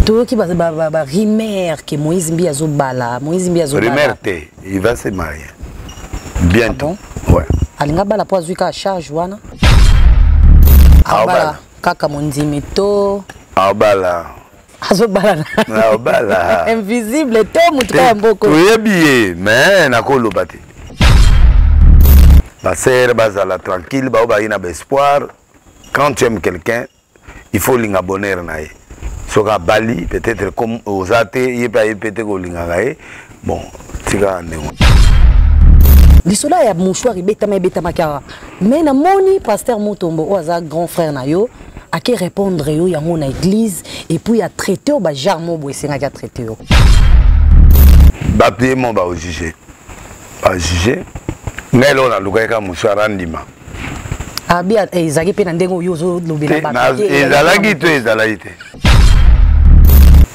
Toyoki ba ba ba, ba rumeur que Moïse Mbi azobala, Moïse Mbi azobala. Rumeur te, il va se marier. Bientôt. Ah bon? Ouais. Alinga bala po azwi kaka charge wana. Abala kaka mondimi to. Abala. Azobala. Abala. Invisible to mutu kaka mboko. Toyebi ye mais nakoloba te. Ba sœur bazala tranquille, bao bayi na ba espoir. Quand tu aimes quelqu'un, il faut olinga bonheur na ye. Soki abali peut-être comme oza te, ye mpe ayebi mpe te kolingaka ye. Bon, tika ndenge. Lisolo ya mouchoir ebetama ebetamaki awa, mais namoni pasteur Mutombo oyo aza grand frère na yo ake répondre yo yango na église et puis atraité yo bagenre mo boye esengaki atraité yo. Bato ye mo baojuge, bajuge ngai. Eloko nalukaki kaka mouchoir andima. Abi ezalaki mpe na ndenge oyo ozolobela bato. Ezalaki to ezalaki te,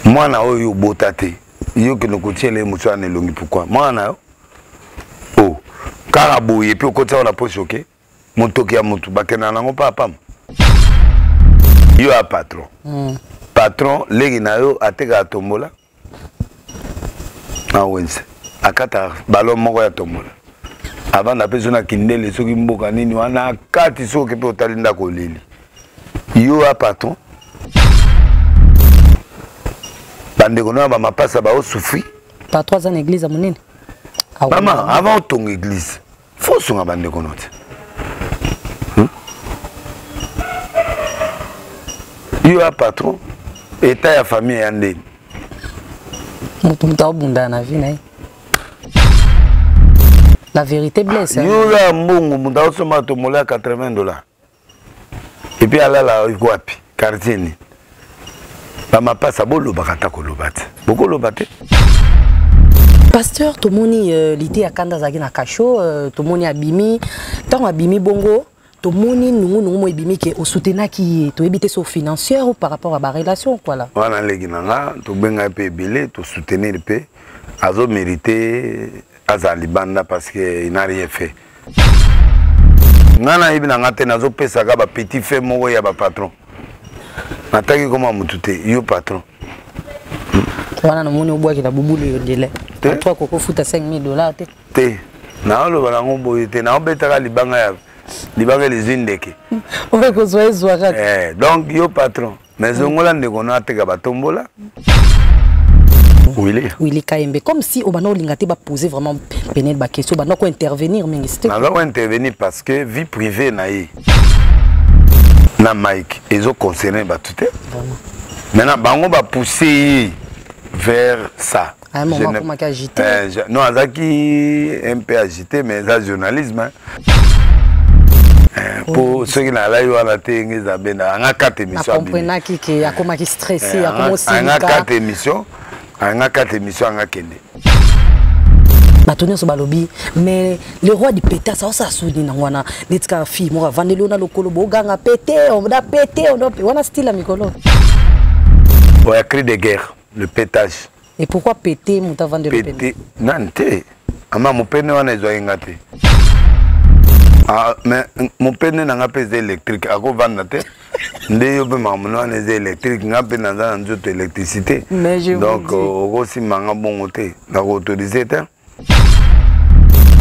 mwana oyo obota te, yo kende kotiela ye mouchoir na elongi. Pourquoi mwana na yo o kaka boye mpe okotisa wana poche? Oke motoki ya motu bakendaka nango mpa pamba. Yo ya patron, Patron leki na yo atekaka tombola na wenze, akata ballon moko ya tombola, avanda mpe so na kindele, soki mboka nini wana akati, soki mpe otali ndako oleli. Yo ya patron, bandeko na yo bamapasa baosouffrir. Patron aza na église ya monene. Mama, avant otonga église, fo osunga bandeko no te. Yo ya patron, état ya famille ya ndeni? Moto moto aobundana na vie na ye, la vérité blesse. Yo ya mbongo, moto aosomba tombola ya 80 $, et puis alala wapi? Quartier nini? Bamapasa bolobaka ata koloba te, bokoloba te. Pasteur, tomoni lite ya kanda azalaki na kasho, tomoni abimi. Ntango abimi bongo, tomoni nungunungu mo ebimi ke osoutenaki ye. Toyebi te so financière ou par rapport à barelation quoi là. Wana leki na nga, tobenga ye mpe ebele, tosoutenir mpe. Azomérite azala libanda parce que il n'a rien fait. Nga nayebi na nga te, nazopesaka bapetit fait moko ya bapatron. Nataki koma motu te, yo patron. Wana namoni obwakela bubulu yo ndele. Patron akokofuta 5000 $ te. Te, naoloba nango boye te, naobetaka libanga ya libanga elizwi ndeke. Oyo kozwa ezwa kaka. Eh, donc yo patron, mais zongola ndeko no ateka batombola. Willy. Willy Kayembe, comme si obanda olinga te baposer vraiment Peniel baquestion, obanda kointervenir mingi. Naza kointervenir parce que vie privée na ye na Mike ezoconcerne bato te. Maintenant bango bapousse ye vers ça. À un moment akomaki agité. Non, azalaki un peu agité, mais eza journalisme, hein. Po soki nalai wana te, ndenge eza benda anga kate émission. Nakomprenaki ke akomaki stressé. Anga kate émission, anga kate émission, anga kende. Bato nyonso balobi, mais le roi du pétas aosala soni nango wana neti kaka fille moko avandeli ona lokolo, boganga pete oda pete oda wana, style ya mikolo. Oya cri de guerre, le pétage. Et pourquoi pété moto avandeli? Pété nani te, ama mopene wana ezwaki nga te. Ah, mais mopene na nga mpe eza électrique, akovanda te nde yo mpe makambo na wana eza électrique. Nga mpe naza na nzoto électricité, donc okosimba nga bongo te, nakoautorize te.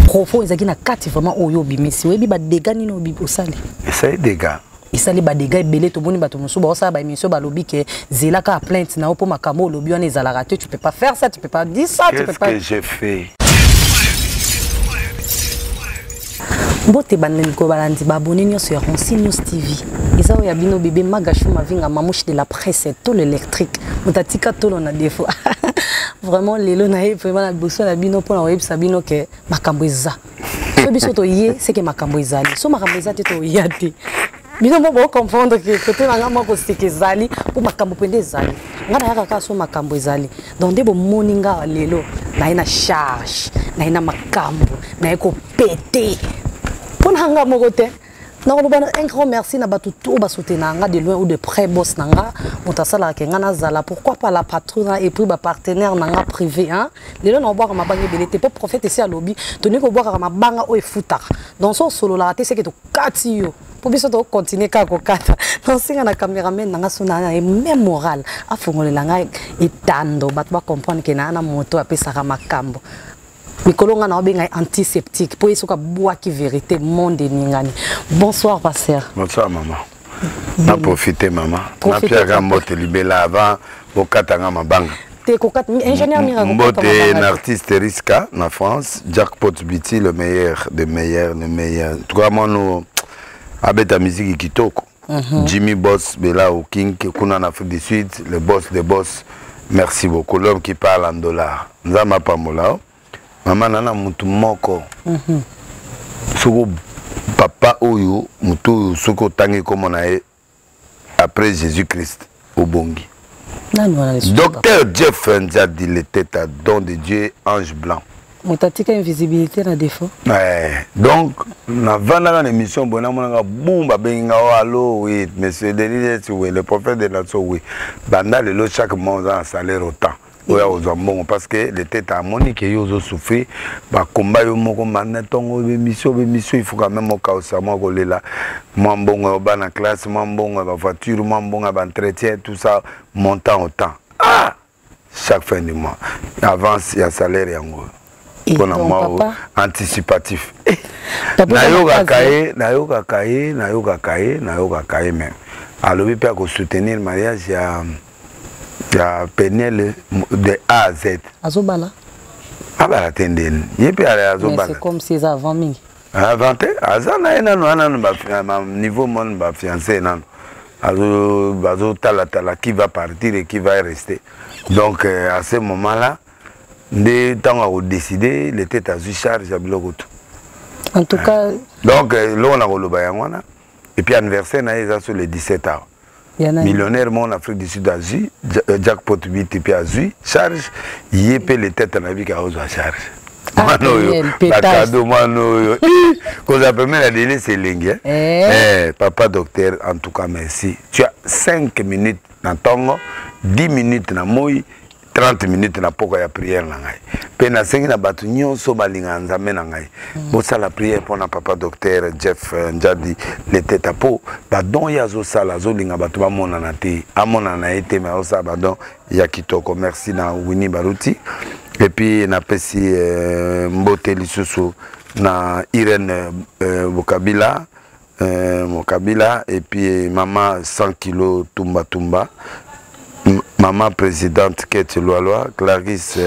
Profond ezalaki na kati vraiment. Oyo obimisi, oyebi badégâts nini osali? Esali dégâts. Esali badégâts ebele. Tomoni bato mosusu baosala baémission, balobi ke zela kaka plainte na yo mpo makambo olobi wana ezalaka te. Tu peux pas faire ça, tu peux pas dire ça, tu peux pas. Que j'ai fait? Mbote bandeko balandi, baabonnés nyonso ya Ronsi News TV. Eza oyo ya bino bebe Magashu Mavinga, mamouche de la presse, tolo électrique, moto atika tolo na défaut. Vraiment lelo na ye vraiment na liboso na bino mpona koyebisa bino ke makambo eza. So biso toye seke makambo ezali, so makambo eza te, toya te. Bino mo bocomprendre ke kote na nga mwa koseka ezali mpo makambo mpenza ezali. Nga nayaka kaka so makambo ezali. Donc nde bomoni nga lelo naye na charge, naye na makambo, naye kopete mpo na nga moko te. Nakoloba un grand merci na bato to basoutenaka nga de loin ou de près, boss na nga, moto asalaka ke nga nazala, pourquoi pas la patronne, et puis bapartenaire na nga privé, hein. Lelo na obwaka mabanga ebele te mpo prophète esi alobi toningi kobwakaka mabanga oyo efutaka. Donc so osololaka te, seke tokati yo. Mpo biso tokontinue kaka kokata. Nasenga na cameraman na nga so na ye même moral afongolela ngai etando, bato bacomprendre ke naa na moto apesaka makambo. Mikolo nga na obenga ye antiseptique mpo ye soki abwaki vérité, monde eningani. Bonsoir, pasteur. Bonsoir, mama. Na profite, mama, napiaka mbote libela avant bokatanga mabanga. Te kokata, ingénieur Mira. Mbote na artiste Riska na France, Jackpot Biti, le meilleur des meilleurs, le meilleur. En tout cas, mwana abeta musique kitoko. Jimmy Boss Belao King kuna na Afrique du Sud, le boss des boss, merci beaucoup, l'homme qui parle en dollars. Nzambe apambola o mama nana mutu moko. Soko papa oyo, motu oyo, soki otangi kombo na ye après Jésus Christ, obongi. Nani wana lisusu? Docteur Jeff Nzadi, le tête à don de Dieu, ange blanc. Moto atika invisibilité na défaut. Ouais, donc navandaka na émission boye, namonaka bum, babengi nga: "Oh, allo, oui, monsieur Denis, oui, le prophète de nation, oui. Banda lelo, chaque mois oza na salaire autant oyo ozwa mbongo, parce que le tete amoni ke yo ozosouffrir, bakomba yo moko manda ntongo, bémission, bémission, il faut quand même okausa mwa kolela, mwa mbongo ya bana classe, mwa mbongo ya bavoiture, mwa mbongo ya baentretien, tout ça, montant autant. Ah, chaque fin du mois, avance ya salaire yango mpona mwa anticipatif. Nayokaka ye, nayokaka ye, nayokaka ye, nayokaka ye. Même alobi mpe akosoutenir mariage ya Peniel de A à Z. Azobala? Abala te, ndeni ye mpe azobala. C'est comme si eza avant mingi. Avant te, aza na ye nano, nano niveau mone bafiancé nano bazotalatala qui va partir et qui va rester. Donc à ce moment là nde ntango akodécide, le tete azwi charge ya biloko tout. En tout cas. Donc eloko na koloba yango wana. Et puis anniversaire na ye eza sur le 17 awa. Millionnaire moko na Afrique du Sud azwi jackpot biti mpe azwi charge ye mpe, le tete nayebi ka ozwa charge. Mwana oyo bakado, mwana oyo kozala pembeni na Denis elengi. Eh, papa docteur, en tout cas merci. Tu as 5 minutes na ntongo, 10 minutes na moi, 30 minutes na poko ya prière na ngai. Mpe nasengi na bato nyonso balingaka Nzambe na ngai, bosala prière mpona papa docteur Jeff Njadi Leteta, mpo badon ye azosala, azolinga bato bamonana te, amonana na ye te, me azosala badon ya kitoko. Merci na Winnie Baruti. Et puis napesi mbote lisusu na Irene Bokabila, Mokabila, et puis mama 100 kilo Tumba Tumba, maman présidente Kate Loaloa, Clarisse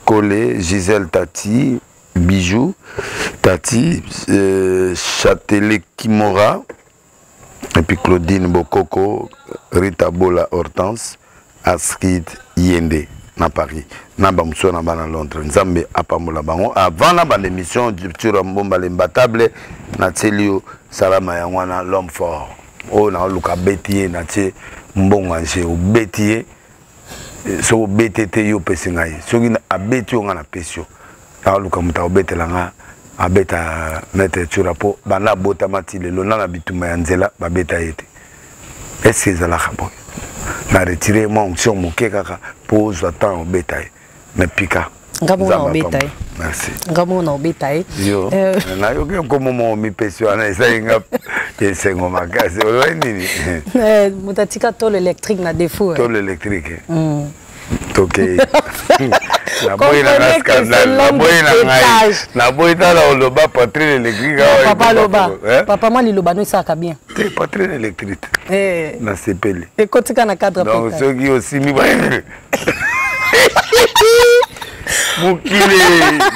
Collet, Gisèle Tati, Bijou, Tati, Châtelet Kimora, et puis Claudine Bokoko, Rita Bola Hortense, Astrid Yende na Paris, na bamosusu na bana Londres. Nzambe apambola bango. Avant na banda émission, Rupture Mbomba l'imbattable, natieli yo salama yango wana, l'homme fort oyo naoluka abeti ye, natie mbongo anje, obeti ye. Soki obeti te, yo opesi ngai. Soki abeti yo, ngai napesi yo. Naoluka moto akobetela nga, abeta maître Tsura, mpo banda abotama ti lelo na bitumba ya nzela babeta ye te. Est-ce ezalaka boye? Na retire mwa onction moke kaka mpo ozwa temps obeta ye, mais pika. Nga moko na obeta ye. Merci. Nga moko na obeta ye. Yo nayoki nkombo moko mipesi wana, esali nga esengo makasi. Olobi nini? Moto atika tolo électrique na défaut. Tolo électrique, tokei. Naboyi nanga scandale, naboyi na ngai, naboyi. Tala, oloba poitrine électrique. Papa, loba, papa, mwa liloba no esalaka bien. Te, poitrine électrique, nasepeli. Ekotika na cadre. Donc soki osimi mokili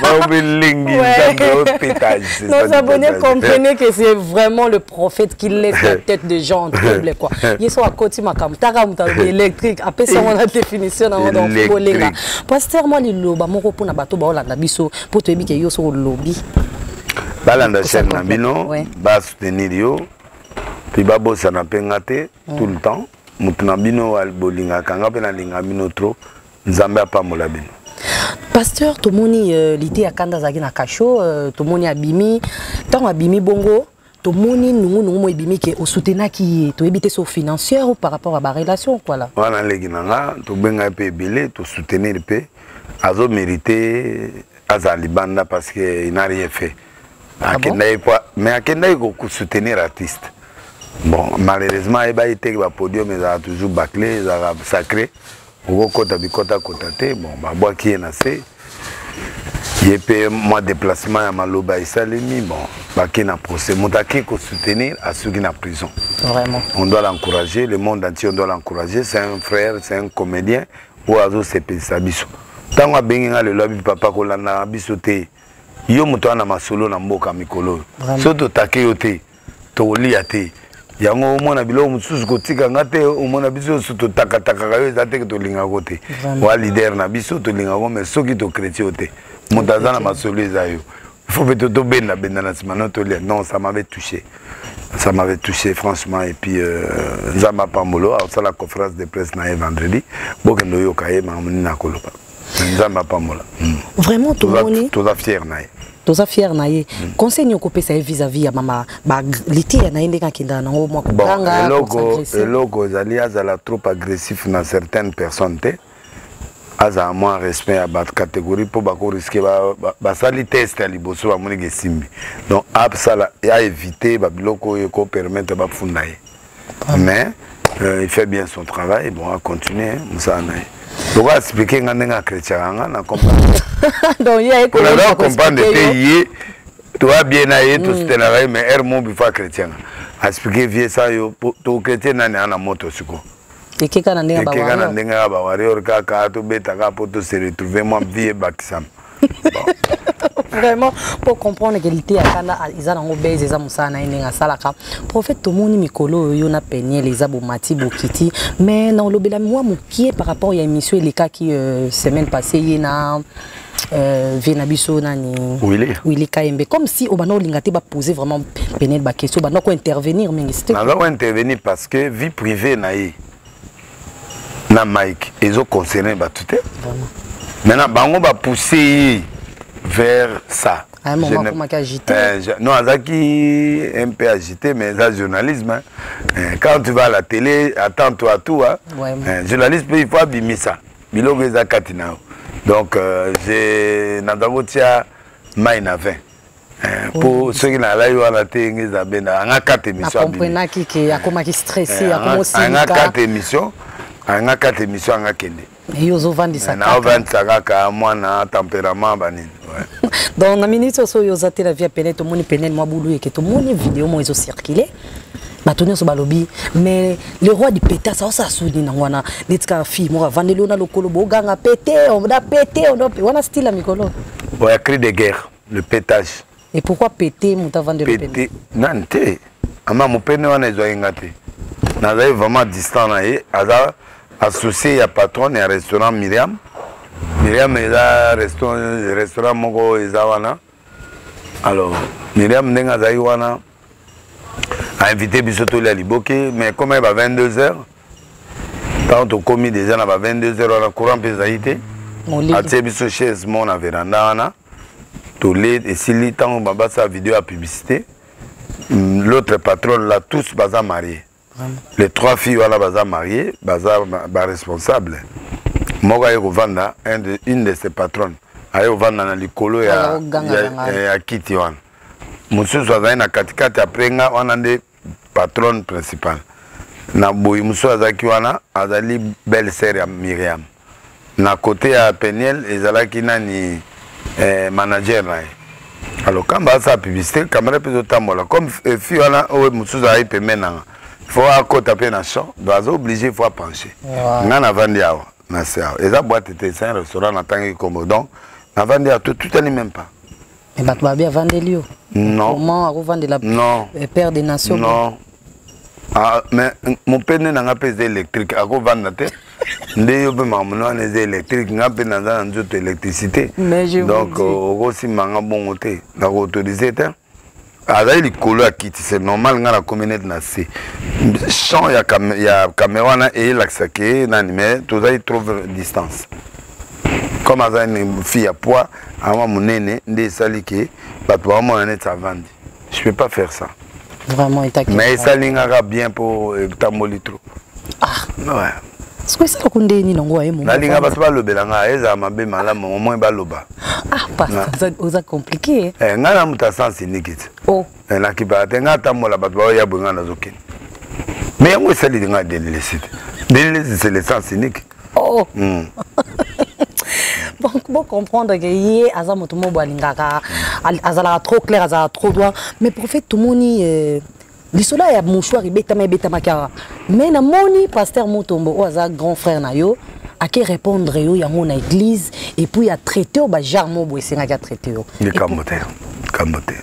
baobelengi, Nzambe opétage. Nos abonnés, comprenez que c'est vraiment le prophète qui laisse la tête de gens en trouble, quoi. Ye so akoti makambo taka moto alobi électrique, apesa ngo na définition nango. Donc bolenga pasteur, mwa liloba moko mpona bato baolanda biso, mpo toyebi ke yo so olobi. Balanda chaîne na bino, basoutenir yo, mpe babosana mpe nga te tout le temps. Moto na bino bolingaka nga, mpe nalingaka bino trop. Nzambe apambola bino. Pasteur, tomoni lite ya kanda azalaki na kasho, tomoni abimi. Ntango abimi bongo, tomoni nungunungu mo ebimi ke osoutenaki ye. Toyebi te so financière ou par rapport à barelation, quoi là. Wana leki na nga, tobenga ye mpe ebele, tosoutenir mpe. Azomérite azala libanda parce que il n'a rien fait. Akendaki po, mais akendaki kosoutenir artiste. Bon, malheureusement ayebaki te ke bapodium ezalaka toujours baclé, ezalaka sacré, okokota bikotakota te. Bon, babwaki ye na se, ye mpe mwa déplacement ya maloba esalemi. Bon, bake na procès, moto ake kosoutenir asuki na prison. Vraiment. On doit l'encourager, le monde entier on doit l'encourager. C'est un frère, c'est un comédien oyo azosepelisa biso. Ntango abengi nga lelo, abi: "Papa, kolandaka biso te, yo moto wana masolo na mboka mikolo oyo, so totake yo te, tokolia te. Yango omona biloko mosusu kotika nga te, omona biso nyonso totakatakaka yo, eza teke tolingako te. Wa leader na biso, tolingako, mais soki tochrétien yo te, moto aza na masolo eza yo, il faut mpe tobenda benda na nsima no tolia." Non, ça m'avait touché, ça m'avait touché franchement. Et puis Nzambe apambolo. Akosala conférence de presse na ye vendredi, bokende oyoka ye makambo nini akoloba. Nzambe apambola. Vraiment, tomoni. Toza fier na ye. Toza fier na ye. Conseil nini okopesa ye vis-à-vis ya mama liteya na ye, ndenge akendaka nango mwa kokanga? Eloko, eloko ezali, azala trop agressif na certaines personnes te, azala mwa respect ya bacatégorie, mpo bakorisquer. Basali test ya liboso, bamoniki esimbi, donc asala aéviter babiloko oyo ekopermettre bafunda ye. Mais il fait bien son travail. Bon, acontinue mosala na ye. Loko expliquer nga ndenge achrétiaka nga na comprendre. Donc ye aye. Comprendre te, ye toya bien na ye, tosoutenaka ye, mais heure mo bifo achrétien nga expliquer vie sa yo, tochrétien nani ana moto siko. Ekeka na ndenge. Ekeka na ndenge ya bawarrior kaka, tobetaka mpo tose retrouver, mwa vie ebakisama. Vraiment, pour comprendre que liteya kanda eza nango base, eza mosala na ye ndenge asalaka. Prophète, tomoni mikolo oyo yo na Peniel eza bomati bokiti, mais na olobela mwa mokie par rapport ya émission elekaki semaine passée, ye na vie na biso nani? Willy. Willy Kayembe. Comme si obanda olinga te baposer vraiment Peniel baquestion, obanda kointervenir mingi. Naza kointervenir parce que vie privée na ye na Mike ezoconcerne bato te. Maintenant bango bapousse ye vers ça. À un moment, comment agité. Non, azaki un peu agité, mais ça, journalisme, hein. Quand tu vas à la télé, attends-toi à tout, hein. Journaliste, il faut abîmer ça. Biloko eza kati na yo. Donc j'ai naza kotia mai na vin mpo soki nalai wana te, ndenge eza benda anga kati émission. Akomprenaki ke akomaki stressé. Anga kati émission, anga kati émission, anga kende. Yo ozovandisa. Naovandisa kaka mwana tempérament banini. Donc na minute oso oyo oza te la vie ya Peniel, tomoni Peniel mwa bulu eke, tomoni video moko ezocircule, bato nyonso balobi: "Mais le roi du pétas aosala soni nango wana neti kaka fille moko avandeli ona lokolo, boganga pete oda pete wana style ya mikolo." Bon, ya cri de guerre, le pétage. Et pourquoi péter moto avandeli? Pété nani te, ama mopene wana ezwaki nga te, nazali vraiment distant na ye. Aza associé ya patronne ya restaurant Miriam. Miriam eza restaurant moko eza wana. Alors Miriam, ndenge azalaki wana, ainvité biso tolia liboke, mais comme ba 22 heures, ntango tokomi déjà na ba 22 heures wana, courant mpe ezali te, atie biso chaise mo na veranda wana, tole esili. Ntango babasala video ya publicité, l'autre patronne là, tous baza mariés, les trois filles wana baza mariées, baza baresponsable. Moko aye kovanda, une de ses patronnes aye kovanda na likolo ya kiti wana, mosusu azali na katikati après nga wana nde patronne principale na boyi, mosusu azalaki wana, azali belle sœur ya Miriam. Na côté ya Peniel ezalaki nani, manager na ye. Alors quand basala publicité, caméra mpe ezotambola, comme fille wana oyo mosusu azali pembeni nanga, faut akota mpe na champ, donc aza obligé, faut apencher. Nga navandi awa na se awa, eza boîte te, c'est un restaurant, natangi kombo. Donc navandi awa, totutani même pas. Mais bato babi avandeli yo. Non. Comment akovandela? Non. Père des nations. Non. Ah, mais mopende na nga mpe eza électrique, akovanda te nde yo mpe makambo wana eza électrique, nga mpe naza na nzoto électricité. Donc okosimba nga bongo te, nakoautoriser te. Azali likolo ya kiti, c'est normal. Nga nakomi neti na se champ ya caméra wana, eyelakisaki ye nani, mais tozali trop distance. Comme azali fille ya poids awa monene, nde esali ke bato baomona neti avandi. Je peux pas faire ça. Vraiment. Mais esali ngaka bien mpo etamboli trop. Ah. Ouais. Soki esalaka nde nini nango aye? Nalinga bato balobela nga, ezala mabe malamu, au moins baloba. Ah, pasteur, oza compliqué. Ngai na moto ya sens unique ti. Oh. Nakipaka te, ngai atambola, bato baoya boye, ngai nazokende. Mais yango esali nga Denis Lessi te. Denis Lessi, c'est le sens unique. Oh. Donc bo comprendre que ye aza moto moko boye alingaka, azalaka trop clair, azalaka trop droit. Mais prophète, tomoni lisolo ya mouchoir ebetama, ebetamaki awa, mais namoni pasteur Motombo oyo aza grand frère na yo ake répondre yo yango na église et puis atraité oyo bagenre moko boye esengaki atraité yo. Likambo te, likambo te.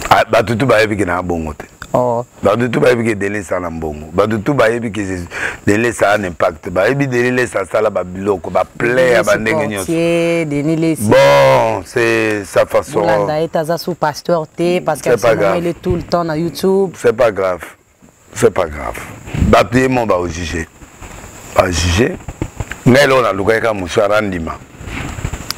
Ah, bato tu bayebi ke na bongo te. Oh. Bato tu bayebi ke Denis aza na mbongo, bato tu bayebi ke Denis aza na impact, bayebi Denis asala babiloko, baplay ya bandenge nyonso. Denis Lessi. Bon, c'est sa façon. Bolanda ye, aza sous pasteur te parce que C'est pas grave. il est tout le temps na YouTube. C'est pas grave, c'est pas grave. Bato ye mo baojuge, bajuge. Ngai eloko nalukaki kaka mosu arandima.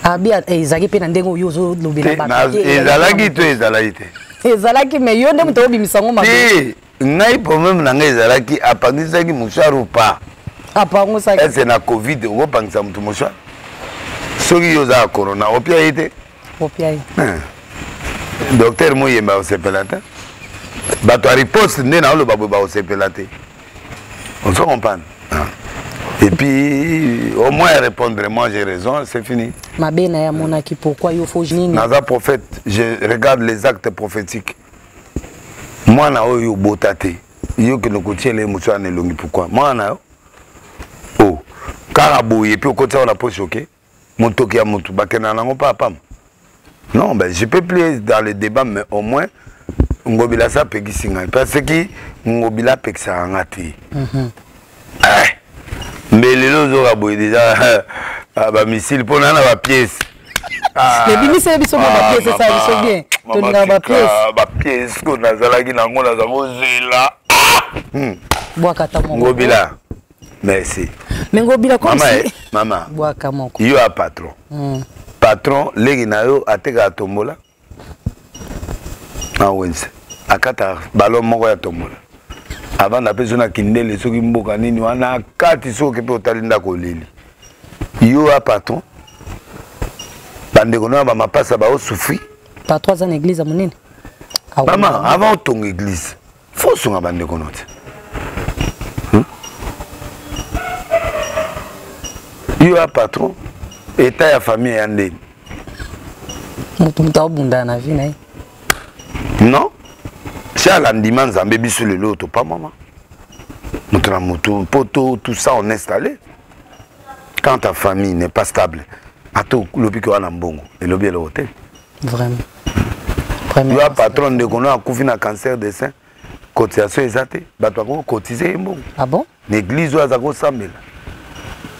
Abi ezalaki mpe na ndenge oyo ozolobela bato te. Ezalaki to ezalaki te? Ezalaki, mais yo nde moto obimisa yango mabe. Te, ngai problème na ngai ezalaki apangisaki mouchoir ou pas. Apangusaki. Ese na Covid okopangisa moto mouchoir? Soki yo oza ya corona, opia ye te. Opia ye. Docteur Moyemba osepela te, bato ya riposte nde naoloba boye baosepela te. On se comprend. Ah. Et puis au moins répondre, moi j'ai raison, c'est fini. Mabe na ye amonaki pourquoi yo faut nini? Naza prophète, je regarde les actes prophétiques. Mwana oyo obota te, yo kende kotiela ye mosu wana elongi, pourquoi mwana na yo o kaka boye epuis okotisa wana poche oke motoki ya motu bakendaka nango pa pamba? Non, ben, je peux plus être dans le débat, mais au moins Ngobila sa apekisi ngai parce que Ngobila apekisaka nga te. Eh, mbe lelo ozoka boye déjà bamissile mpo na bapièce. Ebimisa biso mwa bapièce, esala biso bien, tolingaka bapièce. Bapièce ko nazalaki nango, naza kozela. Bwaka ata moko. Ngobila, merci. Mais Ngobila, comme mama, si mama. Bwaka moko. Yo ya patron, patron leki na yo atekaka tombola na wenze, akata ballon moko ya tombola, avanda mpe so na kindele, soki mboka nini wana akati, soki mpe otali ndako oleli. Yo ya patron, bandeko na yo bamapasa baosouffrir. Patron aza na église ya monene. Mama, avant otonga église, fo osunga bandeko no te. Yo ya patron, état ya famille ya ndeni? Moto aobundana na vie na ye. Non, si alandima Nzambe, biso lelo topamama moto na moto mpo to tout ça on installé. Quand ta famille n'est pas stable, ata olobi ke wana mbongo elobi eloko te. Vraiment. Yo ya patron, ndeko no akufi na cancer de sein, cotisation eza te, bato bakoki cotiser ye mbongo? Ah bon? Na église oyo aza kosambela.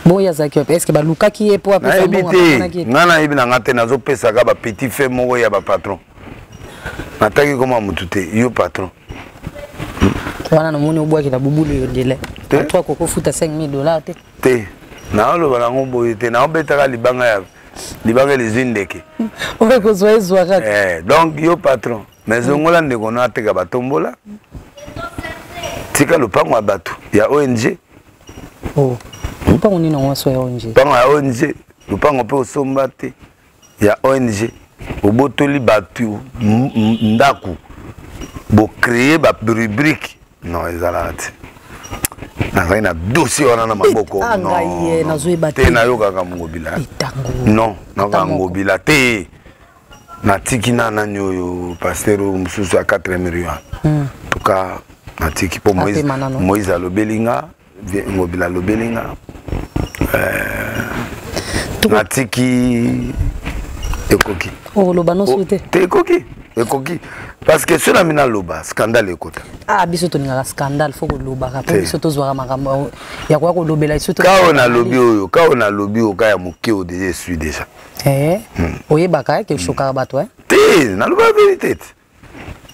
Bon, ye azalaki wapi? Est ce que balukaki ye mpo apesa Nayebi mbongo? te. Abamonaki ye? Ngai nayebi na nga te. Nazopesaka bapetit fait moko ya bapatron, nataki koma motu te. Yo patron. Wana namoni obwakela bubulu yo ndele. Te. Patron akoki ofuta 5000 dollars te? Te, naoloba nango boye te, naobetaka libanga ya libanga elizwi ndeke. Oyo ekozwa ezwa kaka. Eh, donc yo patron, mais zongola ndeko no ateka batombola, tika lopango ya bato ya ONG. Oh. Lopango nini yango so ya ONG? Lopango ya ONG, lopango mpe osomba te ya ONG, obotoli bato ndako, bocréer barubrique. Non, ezalaka te. Nazali na dossier wana na maboko. Ah, ngai ye, nazoyeba te. Te. Nayokaka Ngobila. Etango. Non, nayokaka Ata moko. Ngobila te. Natiki na nani oyo, pasteur oyo mosusu ya 4 million wana. Tout cas natiki mpo Moïse, Apema nano. Moïse alobeli nga, Ngobila alobeli nga. Natiki, ekoki. Oloba noso te. Te, ekoki, ekoki, parce que soki nami naloba, scandale ekota. Ah, biso tolingaka scandale, fo kolobaka mpo Te. biso tozwaka makambo ya koya kolobela biso. Ka oyo nalobi oyo, ka oyo nalobi oyo, ka ya moke oyo déjà esui déjà. Eh, oyebaka ke eshokaka bato, eh? Te, naloba vérité te.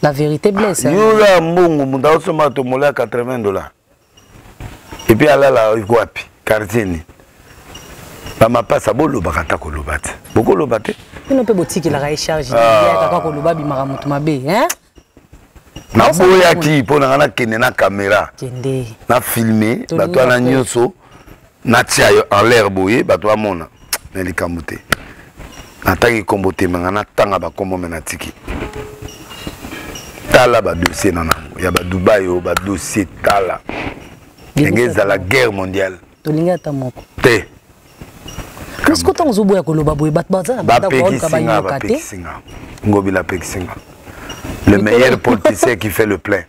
La vérité blesse, hein. Yo oza ya mbongo, moto aosomba tombola ya 80 dollars et puis alala wapi? Quartier nini? Bamapasa bolobaka ata koloba te, bokoloba te. Bino mpe botikelaka ye charge. Ah. Kaka koloba bimaka moto mabe, hein? Naboyaki mpo na nga nakende na caméra. Kende. Na filme. Tolingi Bato wana bato. Nyonso natia yo en l'air boye, bato bamona na likambo te. Natangi nkombo te, manga natanga bakombo, me natiki. Tala ba dossier na nango ya ba Dubai oyo ba dossier tala. Ndenge ezala guerre mondiale. Tolingi ata moko. Te. Mais sikoyo ntango ozoboya koloba boye bato baza na bandako baoluka bayoka te. Ngobila apekisi nga. Le meilleur politicien qui fait le plein.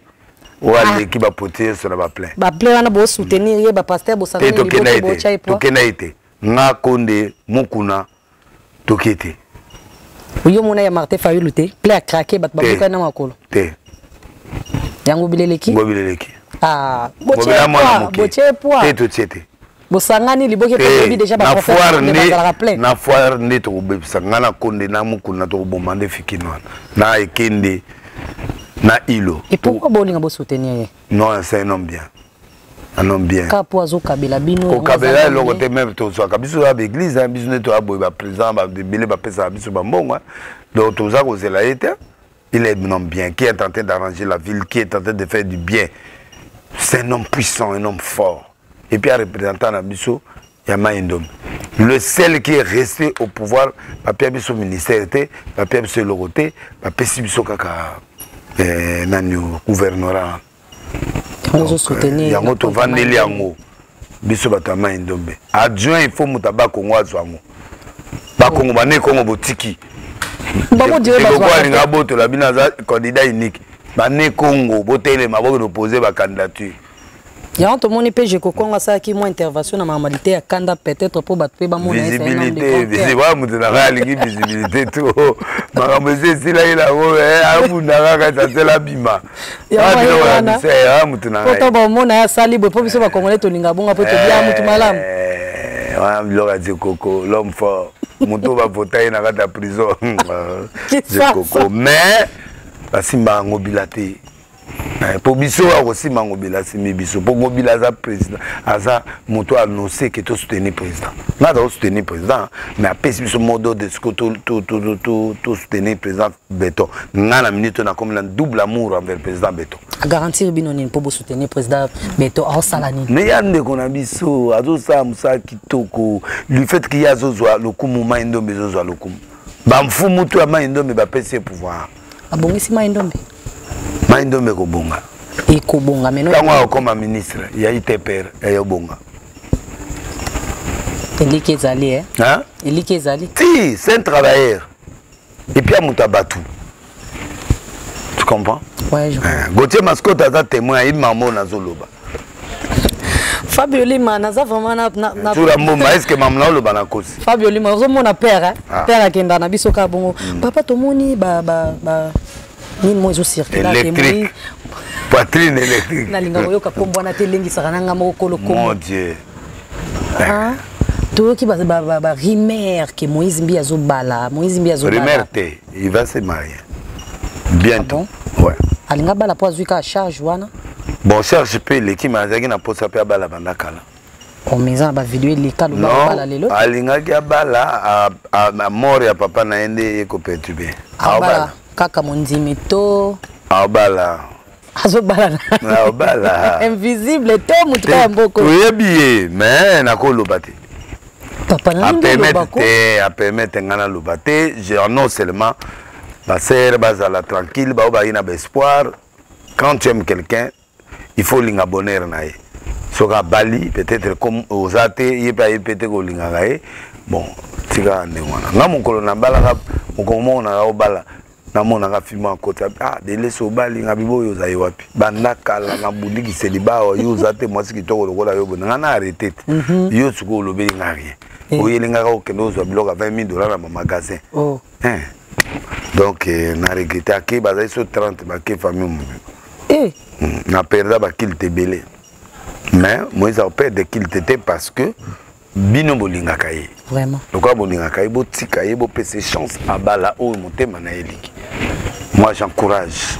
oyo ah. aleki bapoliticien nyonso na baplein. Baplein wana bosoutenir ye bapasteur bosangani liboke botya ye poids. Tokenda ye te. Nga Konde Mukuna toke te. Yo mona ya Martin Fayulu te, plein à craquer bato babukani na makolo. Te. Yango bileleki? Ngo bileleki. Ah, botie poids. Te totie te. Bosangani liboke pe toyebi déjà ba prophète nde bazalaka plein. Na foire nde tokobebisa nga na Konde na Mukuna tokoboma nde fikino wana. Na Ekende na Ilo. Et pourquoi bolinga bo soutenir ye? Non, c'est un homme bien. Un homme bien. Kaka po azokabela bino. Kokabela eloko te meme tozwaka biso ya baeglise biso nde toya boye baprésident ebele bapesaka biso bambongo donc toza kozela ye te. Il est un homme bien qui est en train d'arranger la ville, qui est en train de faire du bien. C'est un homme puissant, un homme fort. Et puis un représentant na biso ya Mayi Ndombe. Le seul qui est resté au pouvoir, bapia biso ministère te, bapia biso eloko te, bapesi biso kaka eh, nani gouvernorat. Yango euh, tovandeli yango biso bato ya Mayi Ndombe. Adjoint il faut moto aba Kongo azwa yango. Bakongo bane Kongo botiki. Bango alinga abotola bino aza candidat unique. Bane Kongo botelema bokende opose ba candidature. Yango tomoni mpe Jekokongo asalaki mwa intervention na makambo ya kanda peut-être mpo bato mpe bamona visibilité wana moto na ngai alingi visibilité to makambo esi esilaki nango abunda kaka esasela abima moto na ngai bamona ye asali boye mpo biso bakongolais tolinga bonga mpo tobia moto malamu wana biloko ya Jekoko l'homme fort moto bavota ye na kati ya prison Jekoko mais basimba yango bila te mpo eh, biso akosimba Ngobila asimbi biso mpo Ngobila aza président aza moto annonce ke tosoutenir président nga aza kosoutenir président mais apesi biso mot d'ordre siko tosoutenir président Béton. Nga na minute nakomi na double amour envers président Béton. Garantir bino nini mpo bosoutenir président Béton aosala nini? Mais ya ndeko na biso azosala mosala kitoko du fait ke ye azozwa lokumu Mai Ndombe ezozwa lokumu bamfumu to ya Mai Ndombe bapesi ye pouvoir. Abongisi Mai Ndombe. Mai Ndombe ekobonga. Ekobonga meno. Ntango akokoma ministre ya ITPR eyobonga. Eliki ezali eh? Hein? Eliki ezali. Si, c'est un travailleur. Et puis moto ya bato. Tu comprends? Ouais, je comprends. Gauthier Mascotte aza témoin ayebi mama nazoloba. Fabio Lima naza vraiment na na na Tula mboma est-ce que mama naoloba na kosi? Fabio Lima ozomona père hein? Ah. Père akenda na biso ka bongo. Papa tomoni ba ba ba nini mo ezo circuler électrique. Poitrine électrique. Nalinga koyoka kombo wana te elengisaka na nga moko kolo kombo. Mon Dieu. Ah. Toyoki ba ba ba, ba rumeur que Moïse Mbi azobala, Moïse Mbi azobala. Rumeur te, il va se marier. Bientôt. Ah bon? Ouais. Alinga bala po azwi kaka charge wana. Bon charge mpe eleki me azalaki na mposa mpe abala banda kala. Oh, mais eza na bavideo eleka loba abala lelo. Alingaki abala a mort ya papa na ye nde ekoperturbe. Abala kaka mondimi to abala azobala abala invisible to motu kaka mboko toyebi ye mais nakoloba te. Papa na apermettre te apermettre ngai naloba te. Non seulement basere bazala tranquille bao bayi na baespoir. Quand tu aimes quelqu'un il faut olinga bonheur na ye. Soki abali peut-être comme oza te ye mpe ayebi mpe te kolingaka ye. Bon tika ndenge wana nga mokolo nabalaka mokolo moko naka obala namonaka filme akota ah delesi obalinga bibo oyo ozali wapi banda kala nabundikiseli bawa yo oza te mwasi kitoko lokola yo boye nga na arrete te yo sikoyo olobeli nga rien oyelingaka okende ozwa biloko ya 20 000 dollars na bamagasin. Oh. Hein. Donc na regrette ake bazali so 30 bake famille mobimba. Eh. Na perda ba culte ebele. Mais Moïse a perdre culte te parce que bino bolingaka ye. Vraiment. Lokola bolingaka ye botika ye bopesa chance abala oyo motema na ye elingi. Moi j'encourage.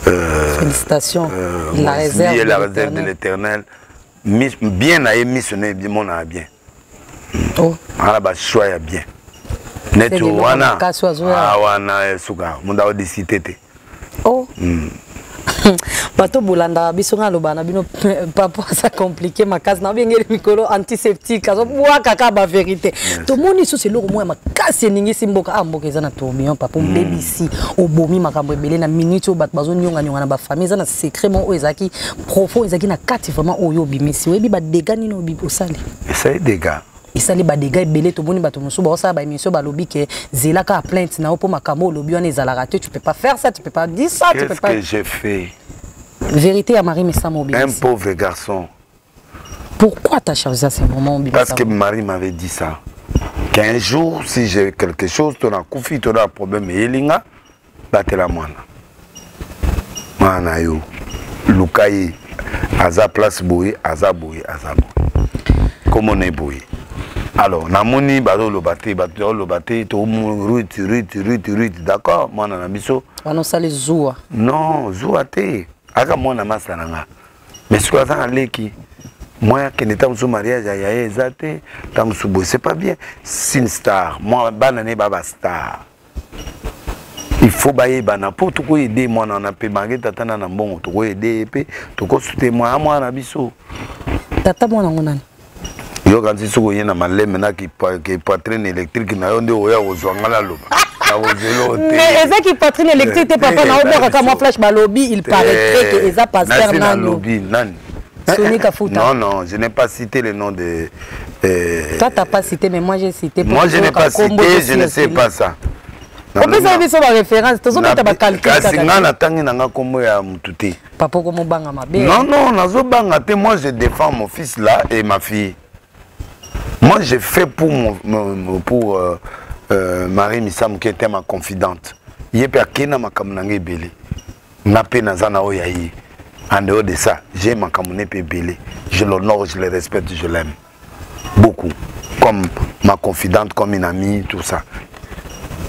Félicitations. La réserve la réserve de l'éternel. Bien na ye miso na ye mona bien. Oh. Ana ba choix ya bien. Net wana. Ah wana suka munda odiscuter te. Oh. Bato bolandaka biso, ngai alobaka na bino, papa aza compliqué makasi. Nabengeli mikolo antiseptique, azobwaka kaka bavérité. Tomoni lisusu eloko moko ya makasi eningisi mboka. Ah, mboka eza na tourbillon, papa. Obebisi, obomi makambo ebele na minute oyo. Bato bazonyonganyonga na bafamille. Eza na secret moko oyo ezalaki profond, ezalaki na kati vraiment, oyo obimisi. Oyebi badégâts nini osali? Esali dégâts. Esali badégâts ebele. Tomoni bato mosusu baosala baémission, balobi ke zela kaka plainte na yo, mpo makambo olobi wana ezalaka te. Tu peux pas faire ça, tu peux pas dire ça, tu peux Qu'est-ce pas que j'ai fait? Vérité ya Marie Misamu. Un obimisi. Pauvre garçon. Pourquoi t'as choisi à ce moment obimisa? Parce que Marie m'avait dit ça, qu'un jour, si j'ai quelque chose, to nakufi, to na problème eyelinga, batela mwana, mwana na yo, luka ye, aza place boye, aza boye, aza boye, komona ye boye. Alors namoni bazoloba te, bato bazoloba te, to Ruth, Ruth, Ruth, Ruth. D'accord, mwana na biso. Wana osali zuwa. Non, zuwa te, aka mwana masa na nga. Mais soki aza na leki mwa, akende ta mosusu mariage ya yaye eza te, ta mosusu boye, c'est pas bien. C'est une star, mwa bana ne ba bastar, il faut bayebana mpo tokoaider mwana wana mpe malgré tata na mbongo, tokoaider ye mpe, tokosute mwana, mwana na biso. Tata mwana ngo nani? Yoka nti soki oye na maleme na kipoitrine électrique na yo nde oya kozwa nga, naloba nakozela te. Mais eza kipoitrine électrique te, papa. Na obwakaka mwa flash, balobi il paraîtrait que eza pasteur nano. Nalobi nani? Sony Kafuta. Non, non, je n'ai pas cité le nom de. Toi, t'as pas cité, mais moi j'ai cité. Moi, je n'ai pas cité, je ne sais pas ça. Opesa biso baréférence, tozobeta bacalcul. Kasi nga natangi nanga nkombo ya mutu te. Papa, okomobanga mabe. Non, non, nazobanga te. Moi, je défends mon fils là et ma fille. Moi, j'ai fait pour mon, mon pour Marie Misamu, qui était ma confidente. Ye mpe akei na makambo na ngai ebele, nga mpe naza na oyo ya ye. En dehors de ça, j'ai makambo ne mpe ebele. Je l'honore, je le respecte, je l'aime beaucoup, comme ma confidente, comme une amie, tout ça.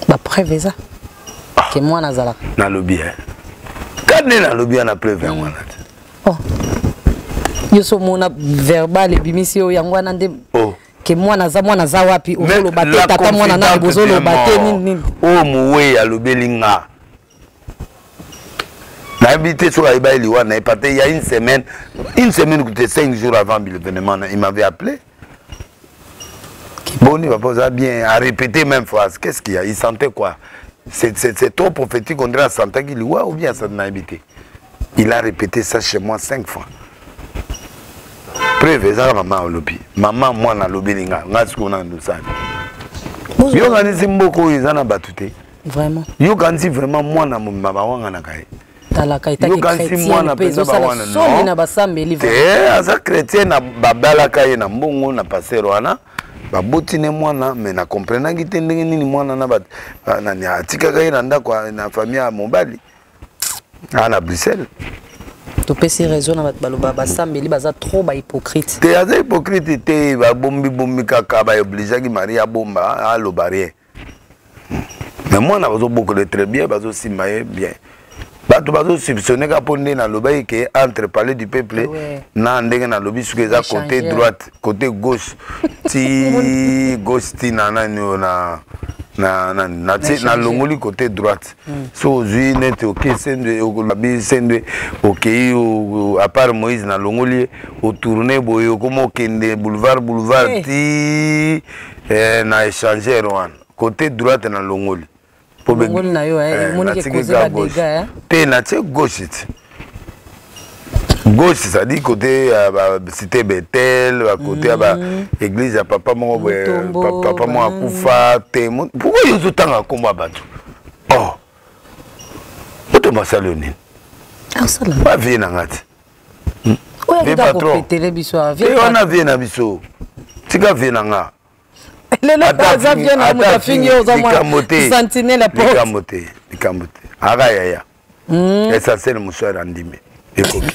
Bapreuve eza ke mwana azalaka. Nalobi e kande, nalobi wana preuve yango wana te. Oh. Yo so omona verbal ebimisi oyo, yango wana nde. Oh. Ke mwana aza, mwana aza wapi? Ozoloba te, tata mwana nani? Bozoloba te nini nini? Oyo mowei alobeli nga, nayebi te soki ayeba ye liwa na ye, parce il y a une semaine, une semaine coûtait 5 jours avant l'événement, il m'avait appelé: boni papa, oza bien? A répété même phrase. Qu'est-ce qu'il y a? Il sentait quoi? C'est trop prophétique, on dirait asentaki liwa ou bien asenti, nayebi te. Il a répété ça chez moi cinq fois. Preuve ezaka mama alobi, mama mwana alobeli nga. Nga sikoyo na ndosani, yokanisi mboka oyo eza na bato te. Vraiment. Yokanisi vraiment mwana mobimba bawanganaka ye. Talaka etaki chrétien mpe ezosala soni na basambeli. Te, aza chrétien, babalaka ye na mbongo na pasteur wana, baboti ne mwana. Mais na comprenaki te ndenge nini mwana na nani atikaka ye na ndako na famille ya mobali aa na Bruxelles. Topesi raison na bato baloba basambeli baza trop bahypocrite. Te, aza hypocrite te. Babombibombi kaka, baobligeaki Marie abomba, aloba rien. Mais mwana bazobokola très bien, bazosimba ye bien. Bato bazosoupçonne kaka mpo nde nalobaki ke entre Palais du Peuple na ndenge nalobi, soki eza côté droite, côté gauche, ti gauche ti na nani oyo na nalongoli côté droite. So ozwi neti oke Sendwe, okolobi Sendwe, okei à part Moïse, nalongoli ye, otourne boye, okoma okende boulevard ti na échangeur wana, côté droite nalongoli. Longoli na yo, emoniki ekoze badégâts. Te, natie gauche ti gauche, c'est-à-dire côté ya Cité Betel, côté ya baéglise ya papa moko boye, papa moko akufa te. Pourquoi yo ozotanga nkombo ya bato? Oh, otomba asali yo nini? Bavie na nga te. Kopetele biso. Wana vie na biso, tika vie na nga. Lelo aza vie na moto afingi yo, oza mwa sentinelle ya porte. Likambo te, likambo te. Aka yaya, essentiel moswari andimi, ekoki.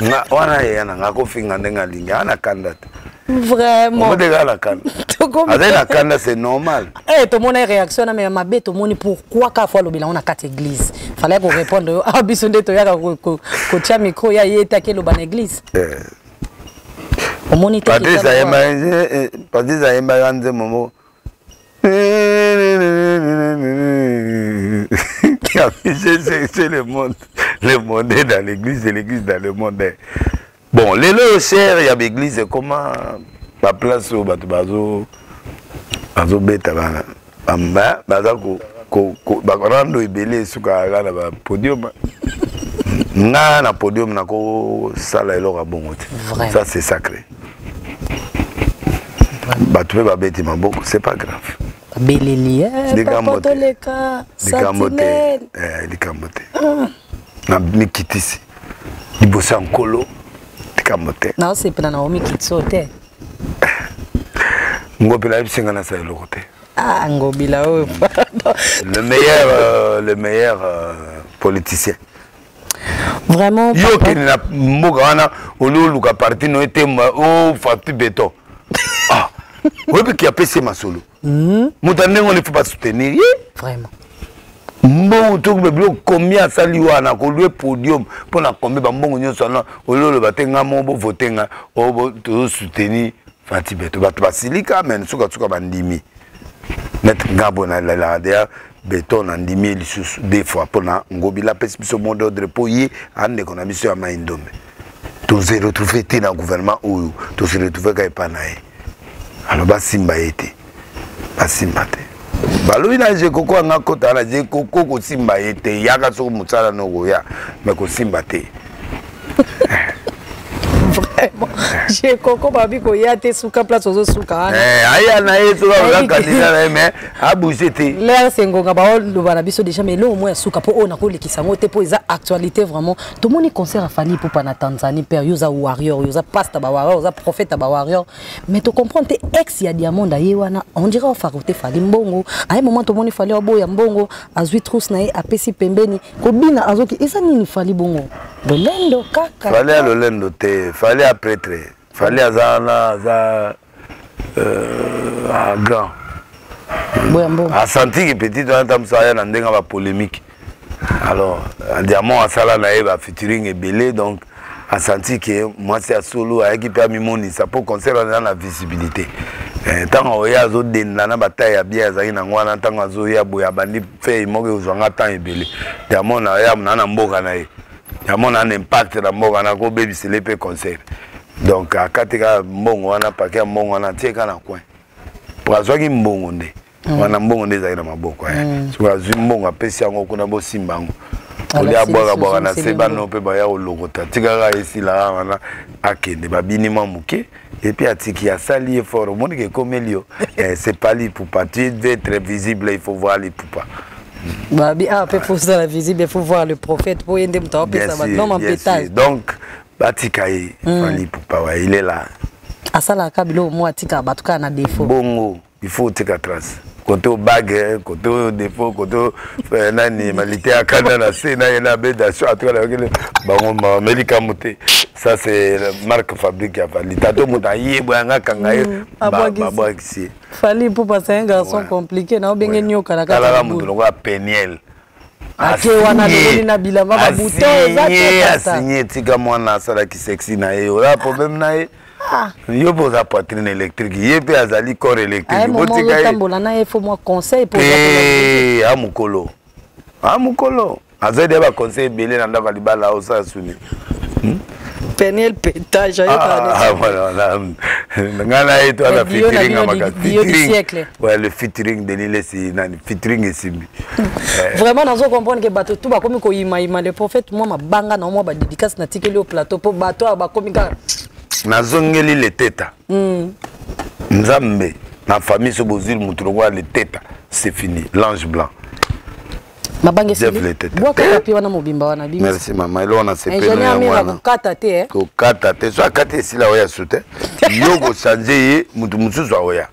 Nga wana yaya na nga, akofinga ndenge alingi, aa na kanda te. Vraiment. Omoteka na kanda, azali na kanda, c'est normal. Eh, tomona réaction na me mabe. Tomoni pourquoi ka fo alobela ngo na kati église, fallait korépondre yo. Ah, biso nde toyaka kotia micro ya ye te, akeloba na église. Omoni te? Patrice ayembaka nzembo moko. J'ai cherché le monde. Le monde est dans l'église et l'église dans le monde. Bon, lelo cher ya l'église ekoma ba place oyo bato bazo bazobeta bana bamba baza ko ko ko barando ebele esukaka kaka na ba podium. Nga na podium nakosala eloko ya bongo te. Ça c'est sacré. Bato mpe babeti maboko, c'est pas grave. Babeleli likambo te, toleka likambo te, likambo te. Na mikitisi liboso ya Nkolo, likambo te. Naosepela na omikitisi te. Ngobila ayebisi nga nasala eloko te. Ah, Ngobila oyo. Le meilleur politicien. Vraiment. Yo okende na mboka wana, oli oluka parti no etemba o Fatshi Béton. Ah, oyebi ki apesi ye masolo. Moto ya ndenge wana, il faut basoutenir ye. Vraiment. Mbongo to biloko combien asali wana, kolouer podium mpo na combien, bambongo nyonso wana, oli oloba te nga moko bovote nga, tozosoutenir Fatshi Béton. Bato basilika, mais sukasuka bandimi. Net nga boye nalelaka deya Béton, nandimi ye lisusu deux fois mpona Ngobila apesi biso mot d'ordre, mpo ye andeko na biso ya Mai Ndombe. Tose retrouve te na gouvernement oyo, tose retrouve kaka epa na ye. Alors basimba ye te, basimba te. Balobi na Jekoko anga kota na Jekoko, kosimba ye te. Yaka soki mosala no koya, mais kosimba te. Vraiment, Jekoko babi koya te, suka place ozosuka wana. Aya na ye soki aza candidat na ye, mais abouge te. L'heure c'est ngonga baoloba na biso déjà, mais eloko moko ya suka, mpo oyo nakolekisa yango te, mpo eza actualité. Vraiment, tomoni concert ya Fally Ipupa na Tanzanie. Père, yo oza warrior, yo oza pasteur bawarrior, oza prophète ya bawarrior, mais tocomprendre te ex ya Diamond aye wana, on dirait ofaka te Fally mbongo. Aye moment tomoni Fally oboya mbongo, azwi trousse na ye, apesi pembeni, kobina azoki. Eza nini? Fally bongo lolendo kaka? Fally ya lolendo te. Fally ya prêtre. Fally aza wana, aza grand. Boya mbongo. Asantiki petit wana, ta mosu aya na ndenge ya bapolémique. Alors Diamond asala na ye bafeaturing ebele, donc asanti ke mwasi ya solo ayaki mpe amimonisa mpo concert wana eza na visibilité. Ntango oya azodenda na bataille ya bien azalaki nango wana, ntango azoya boye, abandi fei moko ekozwanga temps ebele. Diamond aya na na mboka na ye, Diamond na na impact na mboka na kobebisele mpe concert. Donc akati kaka mbongo wana, pake ya mbongo wana, atie kaka na coin po azwaki mbongo nde wana, mbongo nde ezalaki na maboko. Soki azwi mbongo, apesi yango kuna, bosimba yango, olia abwakabwaka na se, bano mpe baya kolokota, tikaka esila wana, akende babini mwa moke et puis atiki, asali effort, omoni ke ekomeli yo. C'est pas l'Ipupa, tu veux être visible, il faut voir l'Ipupa. Babi ah mpe faut ozala visible, il faut voir le prophète, po ye nde moto aopesa bato non mampétage. Donc batika ye, Fally Ipupa wa, il est là. Asalaka biloko mo atikaka bato kaka na défaut. Bongo il faut otika trace, kote obage, kote oyo défaut, kote nani malite akanda na se na ye na bedation atuka na bango mais likambo te. Ça c'est marque fabrique ya Fally. Tato moto aye boye anga kanga ye, babwakisi ye. Fally Ipupa, c'est un garçon compliqué na obenge nioka na kati. Talaka moto lokola Peniel. Ake wana lololi na bilamba, babouton eza te. Asigné, tika mwana asalaki sexy na ye, oza problème na ye. Yo mpe oza poitrine électrique, ye mpe azali corps électrique. Botika ye otambola na ye, faut mwa conseil. Te, a mokolo, a mokolo azali deya baconseil ebele na ndako ya libala, osala suni. Peniel pétage. Ngai na ye to aza featuring ya makasi. Ouais, le featuring Denis Lesi nani, featuring esimbi. Vraiment, nazo comprendre ke bato tu bakomi koyimayima le prophète. Mwa mabanga na mwa badédicace natikeli yo plateau, mpo bato ayo bakomi kaka. Nazongeli leteta. Nzambe na famille, so bozwi motu lokola leteta, c'est fini, l'ange blanc. Mabanga esili, bwaka papier wana mobimba wana. Merci mama, eloko na sepelingénieur Mira, kokata te. Kokata te, so akati esila, oya su te, yo kochange ye, motu mosusu aoya.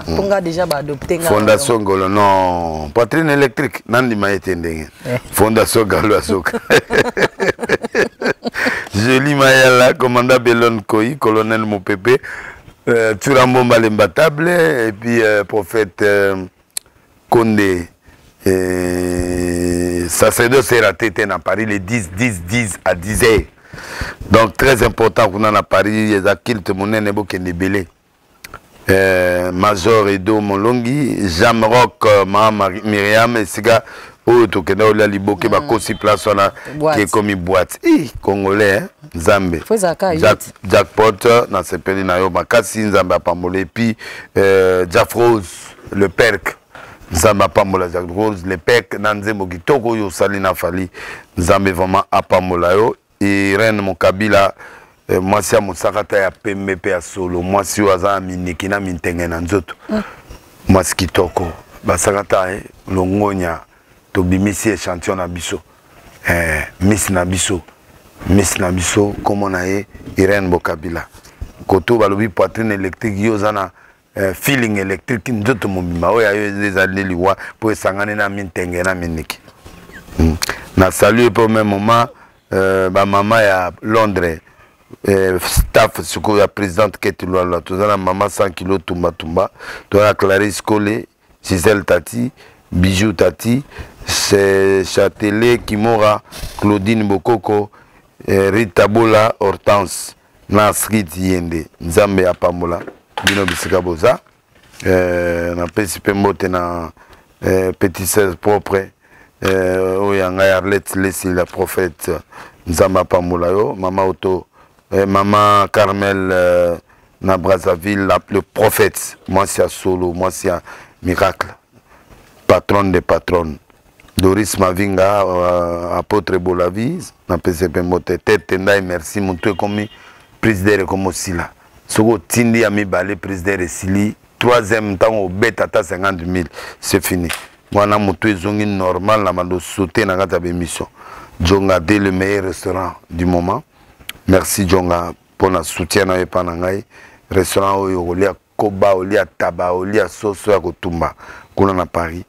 Mpo nga déjà baadopte nga. Fondation Ngolo, non, poitrine électrique, nandima ye te ndenge Fondation Galo asoka. Joli Mayala, commandant Belon Koi, colonel Mopepe, Turambomba l'imbattable, et puis prophète Condé, sacerdoce raté te na Paris le 10 10 10 à 10 heures. Donc très important, kuna na Paris eza culte monene, bokende ebele. Major Edo Molongi, Jamrock, ma Myriam, esika Oyo tokenda kolia liboke, bakosi place wana Boîte. Ke ekomi boîte. Ih, congolais, hein? Nzambe. Faut ezalaka Jackpot, nasepeli na yo makasi, Nzambe apambola. Et puis Jafrose le perk, Nzambe apambola Jafrose le perk na nzembo kitoko oyo osali na Fally. Nzambe vraiment apambola yo. Irene Mokabila, mwasi ya mosaka ta ya pembe mpe ya solo, mwasi oyo aza na miniki na mintenge na nzoto, mwasi kitoko basaka ta, longonya. Tobimisi échantillon na biso, miss na biso, miss na biso, kombo na ye Irene Bokabila. Koto balobi poitrine électrique, yo oza na feeling électrique nzoto mobimba. Oyo ayo ezali nde liwa mpo esangani na mintenge na miniki. Na salue mpe au même moment bamama ya Londres, staff sikoyo ya présidente Keti Lwalwa. Toza na mama 100 kilo tumbatumba, toza na Clarisse Kole, Gisèle Tati, Bijou Tati, Châtelet Kimora, Claudine Bokoko, Rita Bola, Hortense na Astrid Yende. Nzambe apambola bino bisika boza. Napesi mpe mbote na petit sœur propre, oyo ya ngai Arlette Lesi la prophète. Nzambe apambola yo, mama oto, mama Carmel, na Brazzaville, le prophète, mwasi ya solo, mwasi ya miracle, patronne de patronne. Doris Mavinga, apôtre Bolavi, napesi mpe mbote. Tete Ndai, merci. Motu ekomi prise d'air, ekomi osila. Soki otindi ya mibale, prise d'air esili. Troisième, ntango obeta ata 50 000, c'est fini. Wana motu ezongi normal na bando saute na kati ya bémission. Jonga de le meilleur restaurant du moment, merci Jonga mpona soutien na yo epa na ngai. Restaurant oyo okolia koba, olia taba, olia soso ya kotumba kuna na Paris.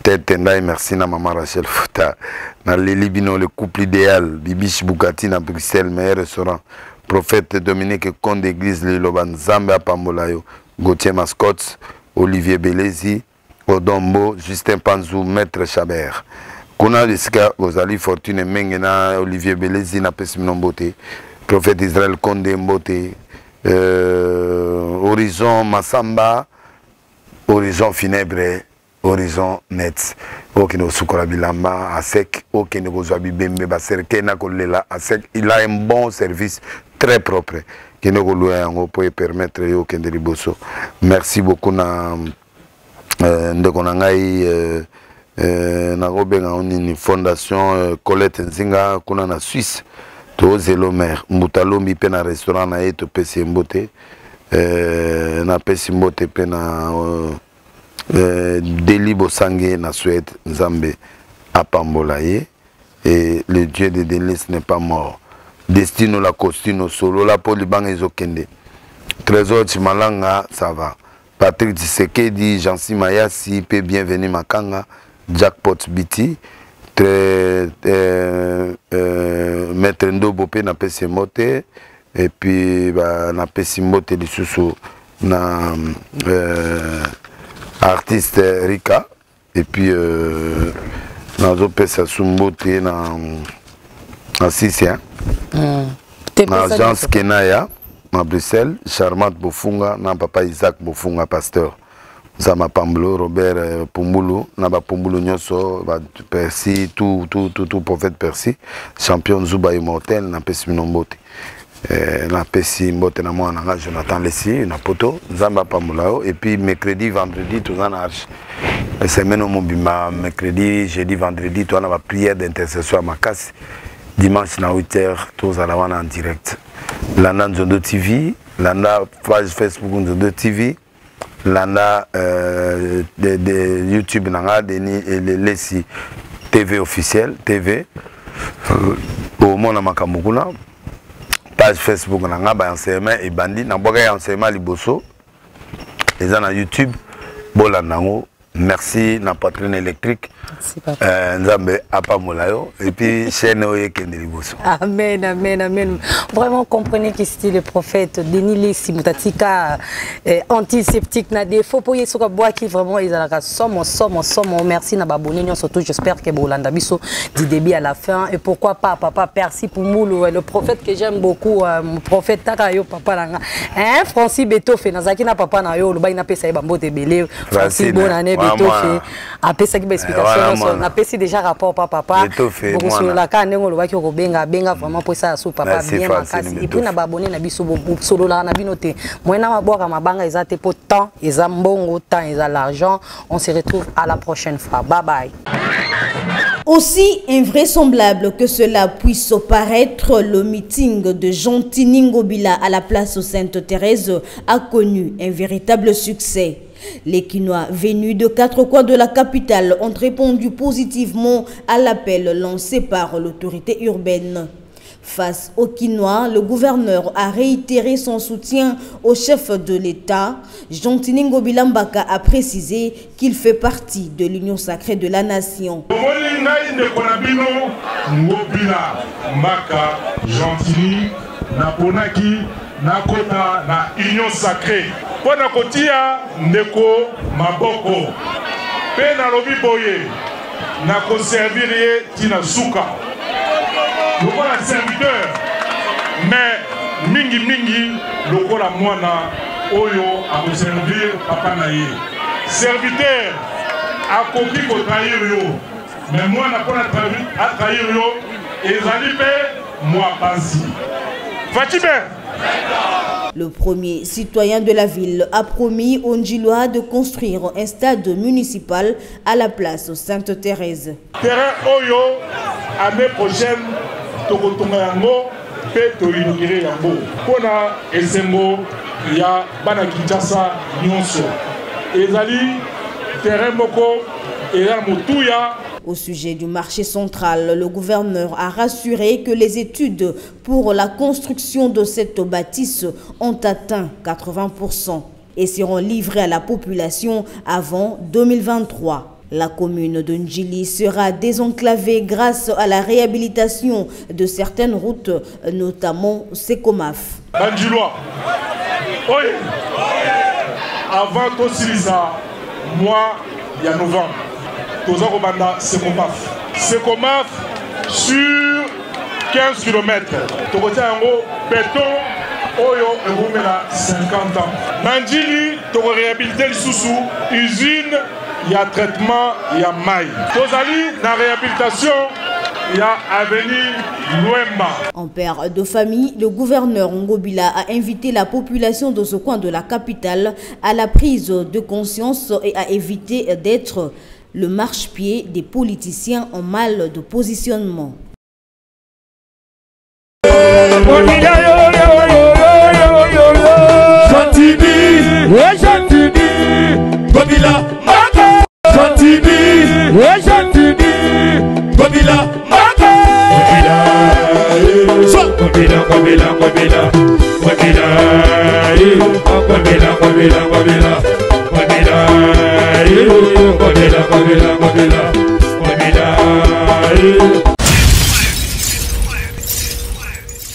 Tete Ndai, merci. Na mama Rachel Futa, naleli bino, le couple idéal. Bibish Bugatti na Bruxelles, meilleur restaurant. Prophète Dominique Conde, église Liloba, Nzambe apambola yo. Gauthier Mascotte, Olivier Belezi, Odombo Justin Panzu, maître Chabert kuna esika ozali. Fortune Menge na Olivier Belezi, napesi bino mbote. Prophète Israel Konde, mbote. Horizon Masamba, Horizon Funèbre, Horizon Net. Okende kosukola bilamba à sec, okende kozwa bibembe, bacercueil na kolela à sec. Il a un bon service, très propre. Kende kolwa yango mpo epermettre yo okende liboso. Merci beaucoup na ndeko na ngai, nakobenga ngo nini, fondation Colette Nzinga kuna na Suisse. Tozelo mare Mbuta Lombi mpe na restaurant na ye, topesi ye mbote. Napesi mbote mpe na Deli Bosange na Suède. Nzambe apambola ye. Et le Dieu de Denis n'est pas mort. Destino la Costino solola mpo libanga ezokende. Trésor Chimalanga, ça va. Patrick Tshisekedi, Jansi Mayasi mpe Bienvenu Makanga, Jackpot Biti, très, maître Ndobo mpe napesi ye mbote. Et puis napesi mbote lisusu na artiste Rika. Et puis nazopesa su mbote na sisi, hein? Na agence Kenaya na Bruxelles, Charmante Bofunga na papa Isaac Bofunga, pasteur. Nzambe apambolo Robert Pumbulu na bapumbulu nyonso, Percy, tout, tout, tout, tout prophète Percy, champion Nzuba immortel, napesi bino mbote. Napesi mbote na mwana na nga Jonathan Lesi na Poto. Nzambe apambola yo. Et puis mercredi, vendredi, toza na arche semaine mobimba. Mercredi, jeudi, vendredi, toza na baprière d'intercession ya makasi. Dimanche na 8 heures tozala wana en direct. Landa Nzondo TV, landa page Facebook Nzondo TV, landa de YouTube na nga Denis Lesi TV officiel TV, omona makambo kuna. Page Facebook na nga, baenseignement ebandi, nabwaka ya enseignement liboso eza na YouTube, bolanda yango. Merci na poitrine électrique. Nzambe apambola yo et puis chaîne oyo ekende liboso. Amen, amen, amen. Vraiment, comprenez que c'était le prophète Denis Lessi mutatika, antiseptique na défaut po ye soka bwaki, vraiment ezalaka somo, somo, somo. Merci na babonné nyonso surtout. J'espère que bolanda biso du début à la fin. Et pourquoi pas papa Percy Pumulu, le prophète que j'aime beaucoup, mon prophète taka yo papa nanga, hein, Francis Betofe, nazaki na papa na yo, loba ina pesa ye bambote ebele. Francis, bonne année. Betofe apesaki baexplication nyonso. Napesi déjà rapport pa papa. Bokosolola kaka ndenge olobaki, okobenga benga vraiment mpo esala so papa bien makasi. Et puis na baabonné na biso, bosololaka na bino te, moyen na mabwaka mabanga eza te, mpo temps eza mbongo, temps eza l'argent. On se retrouve à la prochaine fois, bye bye. Aussi invraisemblable que cela puisse paraître, le meeting de Gentiny Ngobila à la place Sainte-Thérèse a connu un véritable succès. Les Kinois venus de quatre coins de la capitale ont répondu positivement à l'appel lancé par l'autorité urbaine. Face aux Kinois, le gouverneur a réitéré son soutien au chef de l'État. Gentiny Ngobila Mbaka a précisé qu'il fait partie de l'Union sacrée de la nation. Omoni ngai, ndeko na bino Ngobila Mbaka Gentiny, naponaki nakota na Union sacrée mpo na kotia ndeko maboko, mpe nalobi boye, nakoservir ye ntina suka lokola serviteur, mais mingimingi lokola mwana oyo akoservir papa na ye. Serviteur akoki kotrahir yo, mais mwana mpona atrahir yo ezali mpe mwa pasi. Fatshi bé. Le premier citoyen de la ville a promis aux Ndjilois de construire un stade municipal à la place Sainte-Thérèse. Terrain oyo, année prochaine tokotonga yango mpe toinaugurer yango mpona esengo ya bana Kinshasa nyonso. Ezali terrain moko eza na motuya. Au sujet du marché central, le gouverneur a rassuré que les études pour la construction de cette bâtisse ont atteint 80% et seront livrées à la population avant 2023. La commune de Ndjili sera désenclavée grâce à la réhabilitation de certaines routes, notamment Sekomaf. Bandjilois, oui, avant tosilisa mois ya novembre, toza kobanda Sekomaf. Sekomaf sur 15 km, tokotia yango béton oyo ekomela 50 ans. Na Ndjili tokoréhabiliter lisusu usine ya traitement ya mai. Tozali na réhabilitation ya avenue Lwemba. En père de famille, le gouverneur Ngobila a invité la population de ce coin de la capitale à la prise de conscience et à éviter d'être le marchepied des politiciens en mal de positionnement. Gentiny, Gentiny, Ngobila, Gentiny, Gentiny, Ngobila, Ngobila, Ngobila, Ngobila, Ngobila, Ngobila, Ngobila, Ngobila, Ngobila, Ngobila, Ngobila, Ngobila, Ngobila, Ngobila.